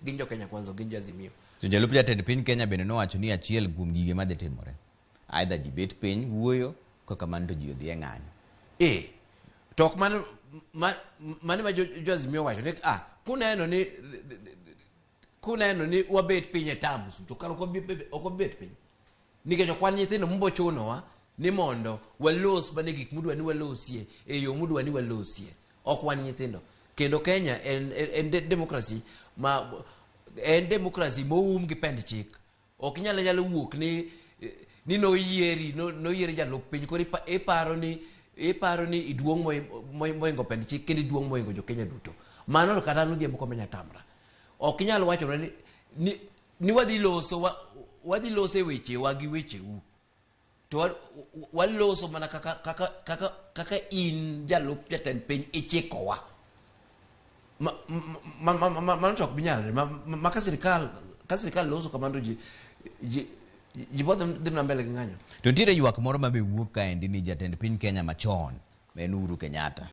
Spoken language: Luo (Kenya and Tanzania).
Gin jo Kenya Kwanza, ok gin jo Azimio. To jalup jatend piny Kenya bende nowacho ni achiel kuom gige madhi timore, either ji bet piny wuoyo, kaka mano to ji odhi e ng'anyo. Eh, to ok mano mano ma jo Azimio wacho ni ah kuneno ni wabet piny e terms to kar ok wabet piny nikech ok wan nyithindo mubochunowa ni mondo walos mana gik mudwa ni walosie e yo mudwa ni walosie. Ok wan nyithindo. Kendo Kenya en democracy ma en democracy moum gi pend chik. Ok inyal nyalo wuok ni noyieri noyieri jalup piny, koro iparo ni iduong' mohingo pend chik kendo iduong' mohingo jo Kenya duto. Mano to kata an Odhiambo Komenya tamra. Ok inyal wachona ni wadhi loso e wechewa gi wecheu to waloso mana kaka in jalup jatend piny ichikowa. Mano to ok bi nyalre ma ka sirikal loso kamano to ji bo dhi mana mbele gi ng'anyo. To nitiere ywak moro ma be wuok kaendi ni jatend piny Kenya machon ma en Uhuru Kenyatta.